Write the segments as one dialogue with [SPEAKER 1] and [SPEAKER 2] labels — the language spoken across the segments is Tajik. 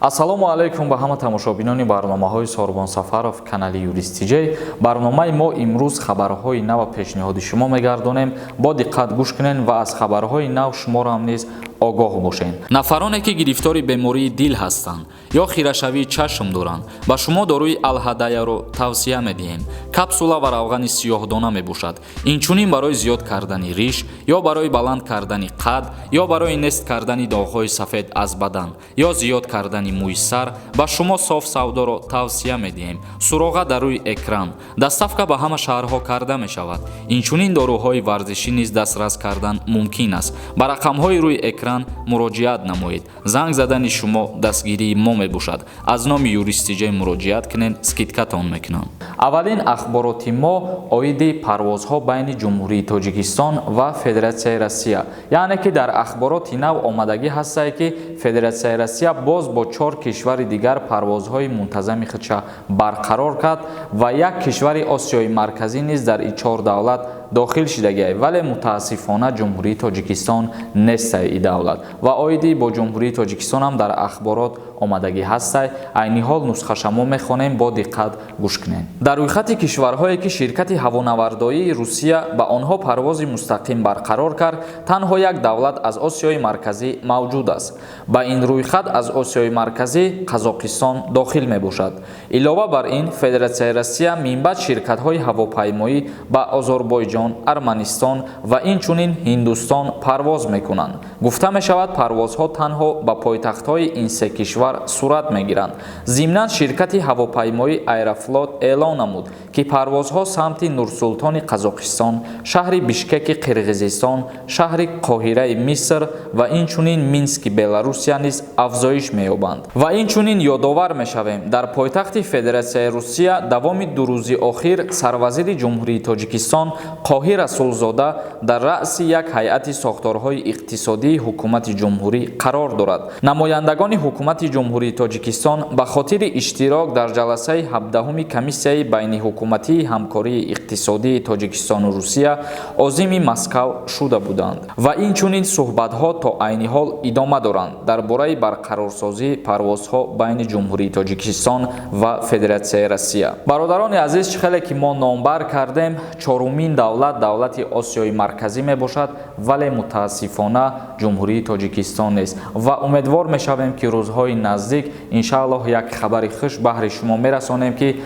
[SPEAKER 1] Ассалому алайкум ба ҳама тамошобинони барномаҳои Сорбон Сафаров, канали Юрист ТЖ. Барномаи мо имрӯз хабарҳои нав пешниҳоди шумо мегардонем. Бо диққат гӯш кунед ва аз хабарҳои нав шуморо ҳам низ огоҳ бошед. Нафароне ки гирифтори бемории дил ҳастанд ё хирашавии чашм доранд, ба шумо доруи Алҳадаяро тавсия медиҳем. Капсула ва равғани сиёҳдона мебошад. Инчунин барои зиёд кардани риш ё барои баланд кардани қад ё барои нест кардани доғҳои сафед аз бадан ё зиёд кардани мӯи сар ба шумо Соф Савдоро тавсия медиҳем. Суроға дар рӯи экран. Доставка ба ҳама шаҳрҳо карда мешавад. Инчунин доруҳои варзишӣ низ дастрас кардан мумкин аст. Ба рақамҳои рӯи экран муроҷиат намоед. Занг задани шумо дастгирии мо мебошад. Аз номи Юрист ТЖ муроҷиат кунед, скидка тон мекунам. Аввалин ахбороти мо оиди парвозҳо байни Ҷумҳурии Тоҷикистон ва Федератсияи Россия, яъне ки дар ахбороти нав омадагӣ ҳастае, ки Федератсияи Россия боз бо чор кишвари дигар парвозҳои мунтазами худша барқарор кард ва як кишвари Осиёи Марказӣ низ дар ин чор давлат дохил шидагиай, вале мутаассифона Ҷумҳурии Тоҷикистон нестай и давлат. Ва оиди бо Ҷумҳурии Тоҷикистон ҳам дар ахборот омадагӣ ҳастай. Айни ҳол нусхаша мо мехонем, бо диққат гӯш кунед. Дар рӯйхати кишварҳое, ки ширкати ҳавонавардоии Русия ба онҳо парвози мустақим барқарор кард, танҳо як давлат аз Осиёи Марказӣ мавҷуд аст. Ба ин рӯйхат аз Осиёи Марказӣ Қазоқистон дохил мебошад. Илова бар ин, Федератсияи Россия минбаъд ширкатҳои ҳавопаймоӣ ба Озарбойҷон, Арманистон ва инчунин Ҳиндустон парвоз мекунанд. Гуфта мешавад, парвозҳо танҳо ба пойтахтҳои ин се кишвар сурат мегиранд. Зимнан ширкати ҳавопаймоӣ Аэрофлот эълон намуд, ки парвозҳо самти Нурсултони Қазоқистон, шаҳри Бишкеки Қирғизистон, шаҳри Қоҳираи Миср ва инчунин Мински Беларусия низ афзоиш меёбанд. Ва инчунин ёдовар мешавем, дар пойтахти Федератсияи Русия давоми 2 рӯзи охир сарвазири Ҷумҳурии Тоҷикистон Қоҳир Расулзода дар раъси як ҳайати сохторҳои иқтисодии ҳукумати ҷумҳурӣ қарор дорад. Намояндагони ҳукумати Ҷумҳурии Тоҷикистон ба хотири иштирок дар ҷаласаи 17-уми комиссияи байниҳукуматии ҳамкории иқтисодии Тоҷикистону Русия озими Москав шуда буданд. Ва инчунин суҳбатҳо то айни ҳол идома доранд дар бораи барқарорсозии парвозҳо байни Ҷумҳурии Тоҷикистон ва Федератсияи Россия. Бародарони азиз, чӣ хеле ки мо номбар кардем, чорумин давлат давлати Осиёи Марказӣ мебошад, вале мутаассифона Ҷумҳурии Тоҷикистон нест. Ва умедвор мешавем, ки рӯзҳои наздик, иншааллоҳ, як хабари хуш баҳри шумо мерасонем, ки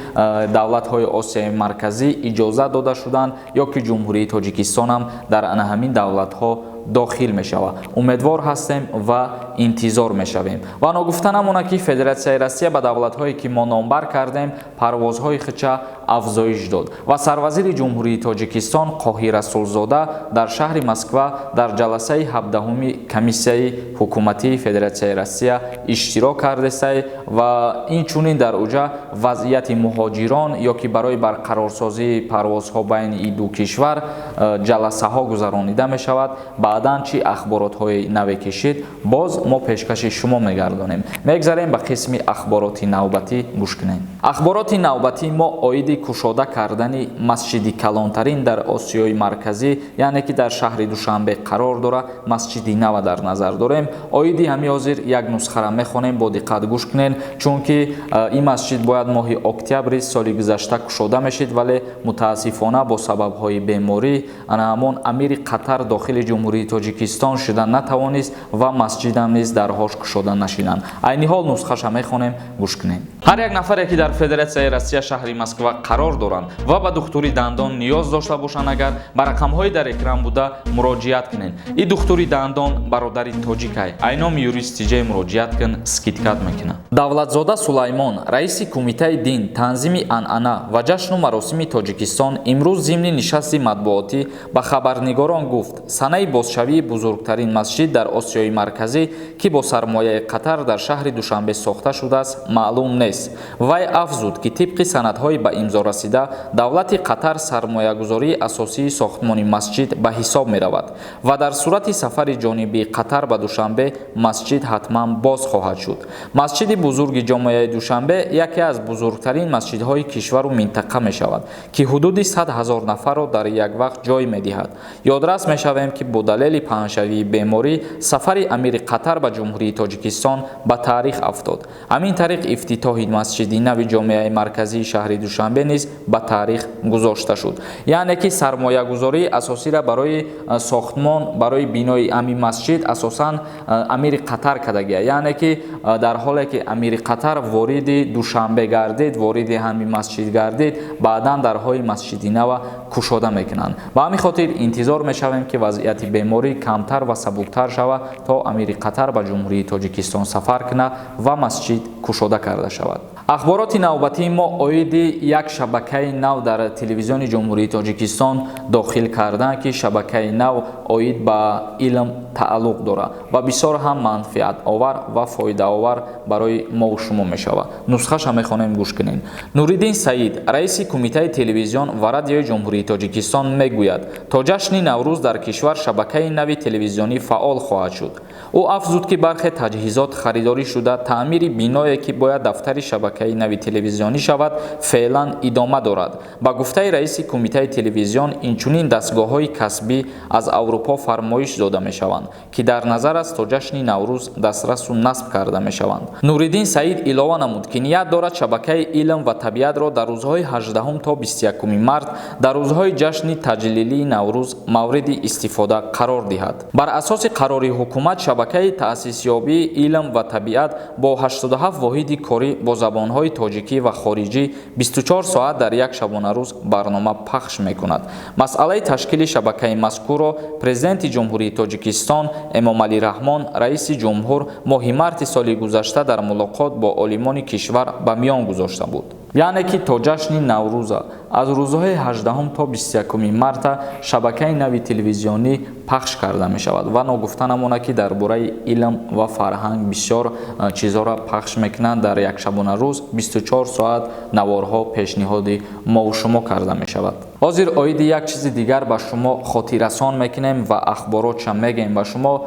[SPEAKER 1] давлатҳои Осиёи Марказӣ иҷозат дода шуданд ё ки Ҷумҳурии Тоҷикистон ҳам дар ана ҳамин давлатҳо дохил мешавад. Умедвор ҳастем ва интизор мешавем. Ва ногуфта намонад, ки Федератсияи Россия ба давлатҳое, ки мо номбар кардем, парвозҳои худша афзоиш дод ва сарвазири Ҷумҳурии Тоҷикистон Қоҳир Расулзода дар шаҳри Москва дар ҷаласаи 17-уми комиссияи ҳукуматии Федератсияи Россия иштирок кардесай ва инчунин дар уҷа вазъияти муҳоҷирон ё ки барои барқарорсозии парвозҳо байни ин ду кишвар ҷаласаҳо гузаронида мешавад. Баъдан чӣ ахборотҳои наве кишид, боз мо пешкаши шумо мегардонем. Мегзарем ба қисми ахбороти навбатӣ, гӯш кунем. Ахбороти навбатии мо оиди кушода кардани масҷиди калонтарин дар Осиёи Марказӣ, яъне ки дар шаҳри Душанбе қарор дора, масҷиди нава дар назар дорем. Оиди ҳамин ҳозир як нусхара мехонем, бо диққат гӯш кунед, чунки ин масҷид бояд моҳи октябри соли гузашта кушода мешид, вале мутаассифона бо сабабҳои беморӣ ана ҳамон амири Қатар дохили Ҷумҳурии Тоҷикистон шуда натавонист ва масҷидам низ дарҳош кушода нашиданд. Айни ҳол нусхаша мехонем, гӯш кунем. Ҳар як нафаре, ки дар Федератсияи Россия, шаҳри Москва қарор доранд ва ба духтури дандон ниёз дошта бошанд, агар ба рақамҳои дар экран буда муроҷиат кунед. Ин духтури дандон бародари тоҷикай. Айноми Юрист ТЖ муроҷиат кун, скидка т мекунад. Давлатзода Сулаймон, раиси Кумитаи дин, танзими анъана ва ҷашну маросими Тоҷикистон, имрӯз зимни нишасти матбуотӣ ба хабарнигорон гуфт, санаи бозшавии бузургтарин масҷид дар Осиёи Марказӣ, ки бо сармояи Қатар дар шаҳри Душанбе сохта шудааст, маълум нест. нест. Вай афзуд, ки тибқи санадҳои ба имзо расида, давлати Қатар сармоягузории асосии сохтмони масҷид ба ҳисоб меравад ва дар сурати сафари ҷонибии Қатар ба Душанбе масҷид ҳатман боз хоҳад шуд. Масҷиди бузурги ҷомеаи Душанбе яке аз бузургтарин масҷидҳои кишвару минтақа мешавад, ки ҳудуди 100 000 нафарро дар як вақт ҷой медиҳад. Ёдрас мешавем, ки бо далели паҳншавии беморӣ сафари амири Қатар ба Ҷумҳурии Тоҷикистон ба таърих афтод. Ҳамин тариқ ифтитоҳи масҷиди нави ҷомеаи марказии шаҳри Душанбе низ ба таърих гузошта шуд. Яъне ки сармоягузории асосиро барои сохтмон, барои бинои ҳамин масҷид асосан амири Қатар кардагия. Яъне ки дар ҳоле ки амири Қатар вориди Душанбе гардид, вориди ҳамин масҷид гардид, баъдан дарҳои масҷиди нава кушода мекунанд. Ба ҳамин хотир интизор мешавем, ки вазъияти беморӣ камтар ва сабуктар шавад, то амири Қатар ба Ҷумҳурии Тоҷикистон сафар кунад ва масҷид кушода карда шавад. Ахбороти навбатии мо оиди як шабакаи нав дар телевизиони Ҷумҳурии Тоҷикистон дохил кардан, ки шабакаи нав оид ба илм тааллуқ дорад ва бисёр ҳам манфиатовар ва фоидаовар барои мову шумо мешавад. Нусхаша мехонем, гӯш кунед. Нуриддин Саид, раиси Кумитаи телевизион ва радиои Ҷумҳурии Тоҷикистон, мегӯяд, то ҷашни Наврӯз дар кишвар шабакаи нави телевизионӣ фаъол хоҳад шуд. Ӯ афзуд, ки бархе таҷҳизот харидорӣ шуда, таъмири биное, ки бояд дафтари шабакаи нави телевизионӣ шавад, феълан идома дорад. Ба гуфтаи раиси Кумитаи телевизион, инчунин дастгоҳҳои касбӣ аз Аврупо фармоиш дода мешаванд, ки дар назар аст то ҷашни Наврӯз дастрасу насб карда мешаванд. Нуриддин Саид илова намуд, ки ният дорад шабакаи илм ва табиатро дар рӯзҳои 18 то 21 март, дар рӯзҳои ҷашни таҷлилии Наврӯз, мавриди истифода қарор диҳад. Бар асоси қарори ҳукумат, шабакаи таъсисёбии илм ва табиат бо 87 воҳиди корӣ бо забонҳои тоҷикӣ ва хориҷӣ 24 соат дар як шабонарӯз барнома пахш мекунад. Масъалаи ташкили шабакаи мазкурро Президенти Ҷумҳурии Тоҷикистон Эмомалӣ Раҳмон, раиси ҷумҳур, моҳи марти соли гузашта дар мулоқот бо олимони кишвар ба миён гузошта буд. Яъне ки то ҷашни Наврӯза аз рӯзҳои 18 то 21 марта шабакаи нави телевизионӣ пахш карда мешавад ва ногуфта намонад, ки дар бораи илм ва фарҳанг бисёр чизҳоро пахш мекунанд. Дар як шабонарӯз 24 соат наворҳо пешниҳоди мову шумо карда мешавад. Ҳозир оиди як чизи дигар ба шумо хотиррасон мекунем ва ахборотша мегӯем ба шумо,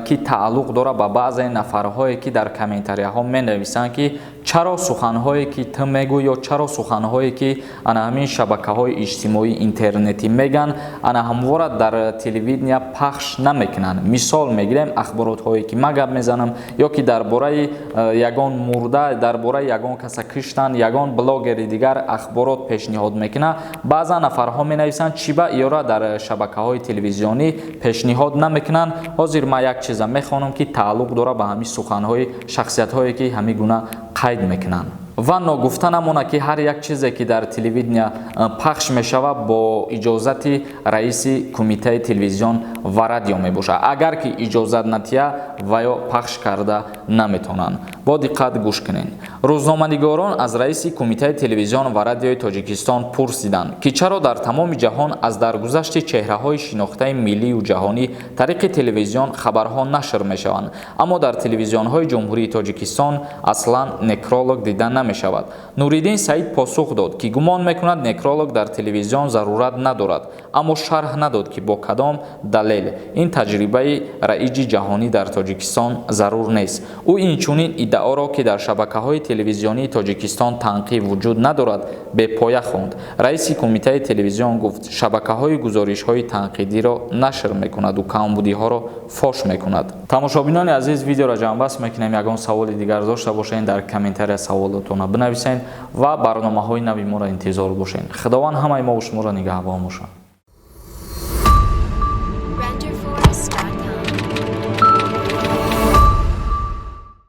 [SPEAKER 1] ки тааллуқ дорад ба баъзе нафарҳое, ки дар комментарияҳо менависанд, ки чаро суханҳое, ки ту мегӯй, ё чаро суханҳое, ки ана ҳамин шабакаҳои иҷтимоии интернетӣ меган, ана ҳамвора дар телевидения пахш намекунанд. Мисол мегирем, ахборотҳое, ки ман гап мезанам, ё ки дар бораи ягон мурда, дар бораи ягон каса киштан, ягон блогери дигар ахборот пешниҳод мекунад. Баъзан нафарҳо менависанд, чӣ ба иёра дар шабакаҳои телевизионӣ пешниҳод намекунанд. Ҳозир ман як чиза мехонам, ки тааллуқ дорад ба ҳамин суханҳои шахсиятҳое, ки ҳамин гуна қайд мекунанд. Ва ногуфта намонад, ки ҳар як чизе, ки дар телевидения пахш мешавад, бо иҷозати раиси Кумитаи телевизион ва радио мебошад. Агар ки иҷозат натия, ва ё пахш карда наметавонанд. Бо диққат гӯш кунед. Рӯзноманигорон аз раиси Кумитаи телевизион ва радиои Тоҷикистон пурсиданд, ки чаро дар тамоми ҷаҳон аз даргузашти чеҳраҳои шинохтаи миллию ҷаҳонӣ тариқи телевизион хабарҳо нашр мешаванд, аммо дар телевизионҳои Ҷумҳурии Тоҷикистон аслан некролог дида намешавад. Нуриддин Саид посух дод, ки гумон мекунад, некролог дар телевизион зарурат надорад, аммо шарҳ надод, ки бо кадом далел ин таҷрибаи раиҷи ҷаҳонӣ дар Тоҷикистон зарур нест. Ӯ инчунин иддаоро, ки дар шабакаҳои телевизионии Тоҷикистон танқид вуҷуд надорад, бепоя хонд. Раиси Кумитаи телевизион гуфт, шабакаҳои гузоришҳои танқидиро нашр мекунаду камбудиҳоро фош мекунад. Тамошобинони азиз, видеоро ҷамъбаст мекунем. Ягон саволи дигар дошта бошед, дар комментария саволотонро бинависед ва барномаҳои нави моро интизор бошед. Худованд ҳамаи мову шуморо нигаҳбон бошад.